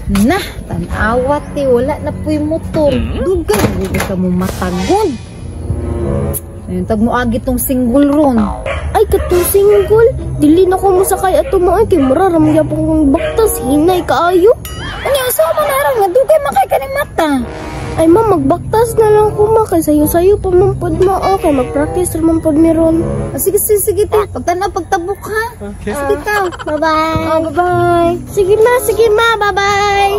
Nah, tanawa te, wala na po'y motor. Dugay, hindi ka mo matagon. Ayun, tag mo agi tong single ron. Ay, katong single. Dili na ko mosakay ato mo ay kay mura ra man gyapon kong baktas, hinay kaayo. Unya, usa man arang nga dugay man kay kaning mata. Ay ma, magbaktas na lang ko ma kay sayo-sayo pa man pod ma oh, kay mag-practice ra man pod mi ron. Ah, sige, sige, sige te. Pagtanaw, pagtabok ha. Okay. Sige ka. Bye-bye. Oh, bye-bye. Sige ma, bye-bye.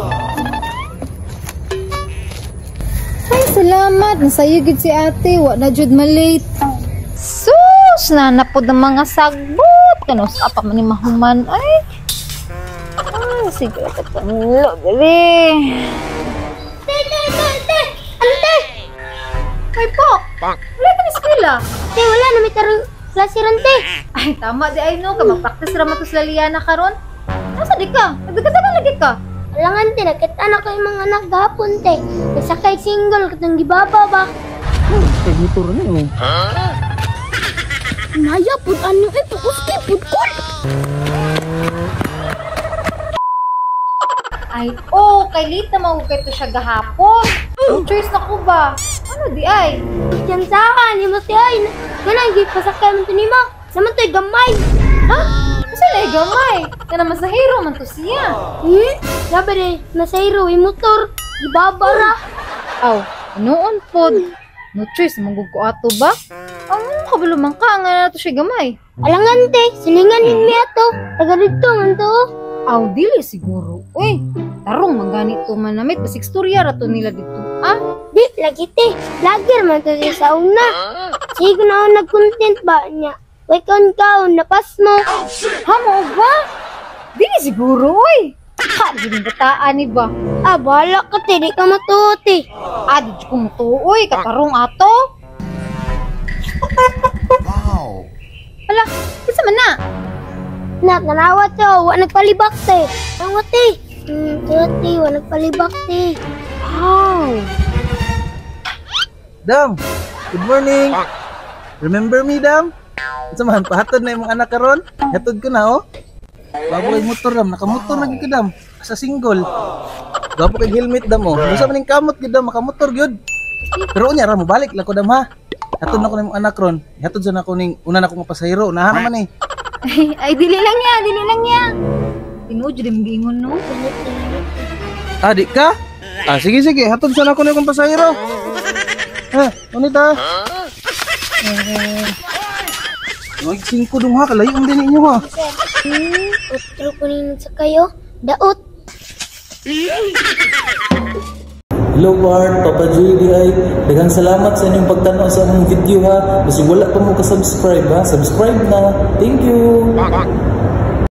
Ay, salamat. Nasayo gid si ate. Wa na jud malate. Sus, nanapod ang mga sagbot. Kanus apa man ni mahuman. Ay. Ay, sige. Katanlo, dali. Te, te, te, te. Ano te? Ay, Pok. Wala ka na eskwela. Te, wala na may tarong klase ron te. Ay, tama di ay no. Ka mag-practice ra man to sila Liana karon. Nasa di ka? Nagdagadagan lagi ka. Alangan te, nakita na ko yung mga anak gahapon te. Nasakay single katong gibaba ba. Kay motor ni oh. Naya pud ano eh, pukuski pud kol. Ay, oh, kay late na mahugay to siya gahapon. No choice na ko ba? Ano di ay? Yan sa akin, mo siya ay. Ganang gipasakay man to nimo. Naman to'y gamay. Ha? Kasi na gamay. Kana masahero man to siya. Grabe de, nasayro yung motor. Gibaba ra. Aw, noon pod. No choice, manggug ko ato ba? Ang kabalo man ka nga na to siya gamay. Alangan te, silingan mi ato. Taga didto man to. Aw, dili siguro. Uy, tarong man to manamit. Basig storya ra to nila dito. Ah? Di, lagi te. Lagi man to siya sa una. Sige na ako nag-content ba niya. Wait kaon kaon, napas mo. Ha mo ba? Dili siguro, uy. Ha, di yung bataan ni ba? Ah, bahala ka te, di ka matuo te. Ah, di ko mutuoy, katarong ato. Wow. Hala, kinsa man na? Na, tanawa to, wa nagpalibak te. Tanawa te. Te, wa nagpalibak te. Wow. Dam, good morning. Remember me, Dam? Unsa man pahatod na imong anak karon? Hatod ko na oh. Gwapo kay motor dam, nakamotor na gyud ka dam. Sa single. Gwapo kay helmet dam oh. Unsa man ning kamot gyud dam, makamotor gyud. Pero unya ra mo balik lang ko dam ha. Hatod na ko nimong anak ron. Hatod sa nako ning una na ko nga pasahero, naha naman eh. Ay, dili lang niya, dili lang niya. Tinuod jud imong giingon no. Ah, di ka? Ah, sige sige, hatod sa nako ning pasahero. Ha, unita. Ay, 5 dong ha, kalayo ang din ninyo ha. Otro ko rin sa kayo. Daot. Hello Bart, Papa JD ay daghang salamat sa inyong pagtan-aw sa among video ha. Basig wala pa mo ka-subscribe ha, subscribe na. Thank you.